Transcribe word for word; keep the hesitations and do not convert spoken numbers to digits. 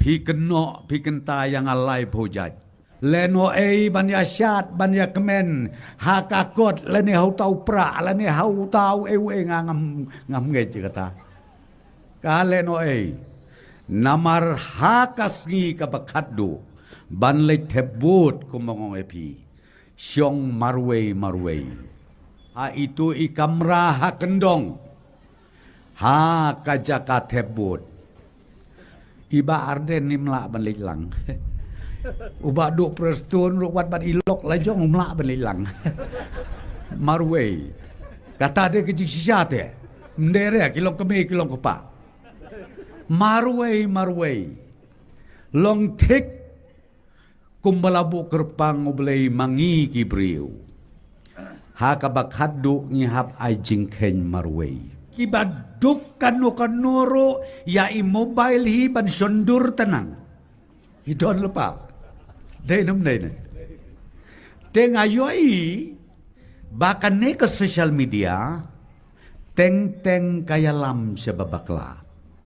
Phi kynnoh, phi kynta ïa nga laiphew jait. Lehnohei ban ïa shad, ban ïa kmen ha ka kot, lane ha uta u pra, lane ha uta u ei u ei, nga ngam, ngam ngeit ïa kata. Ka lehnohei. Namar ha ka sngi kaba khatduh ban leit thep vote, kumba nga ong ïa phi, shong marwei marwei. Ha itu i kamra ha kyndong, ha ka jaka thep vote. I Bah Ardent im lah ban leit lang. U Bah Duh Prestone ruh, wat bad i lok la jong, um lah ban leit lang. Marwei. Kata de ka jingshisha te. Ym dei re ki long kmie, ki long kpa. Marwei marwei. Long thik kumba la buh kyrpang U Blei ma ngi ki briew. Ha kaba khatduh ngi hap ai jingkheiñ marwei. Kiba duk kano kano ruh ïa i mobile hi ban shon dur, tang nang i don lypa. Dei ne ym dei ne? Te nga ïohi ba kane ka social media teng teng ka ïalam sha ba bakla.